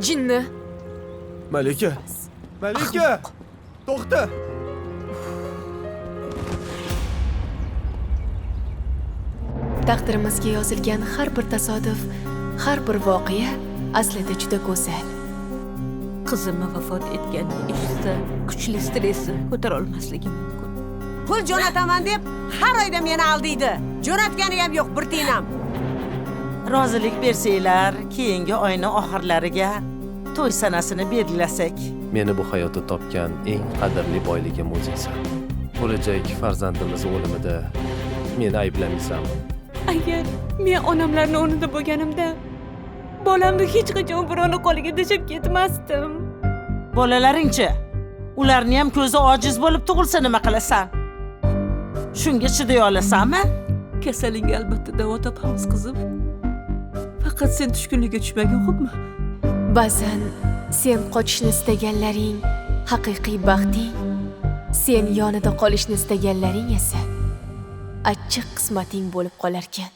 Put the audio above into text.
Jinni. Malika. Malika! To'xta! Taqdirimizga yozilgan har bir tasodif, har bir voqea aslida juda go'zal. Qizimni vafot etganini eshitsa, kuchli stressni ko'tara olmasligi mumkin. Pul jo'nataman deb har oyda meni aldiydi. Jo'natgani ham yo'q bir tiyin ham. Rozilik bersanglar, keyingi oyning oxirlariga to'y sanasini belgilasak. Meni bu hayotda topgan eng qadrli boyligim o'zingsan. Bo'lajak farzandimiz o'limida meni ayblamaysanmi? Agar men onamlarning o'rnida bo'lganimda, bolamni hech qachon birovning qo'liga tashlab ketmasdim. Bolalaringchi, ularni ham ko'zi ojiz bo'lib tug'ilsa nima qilasan? Shunga chiday olasanmi? Kasalingga albatta davo topamiz, qizim. Faqat sen tushkunlikka tushmagin, xo'pmi? Ba'zan sen qochishni istaganlaring haqiqiy baxting, sen yonida qolishni istaganlaring esa achchiq qismating bo'lib qolarkan.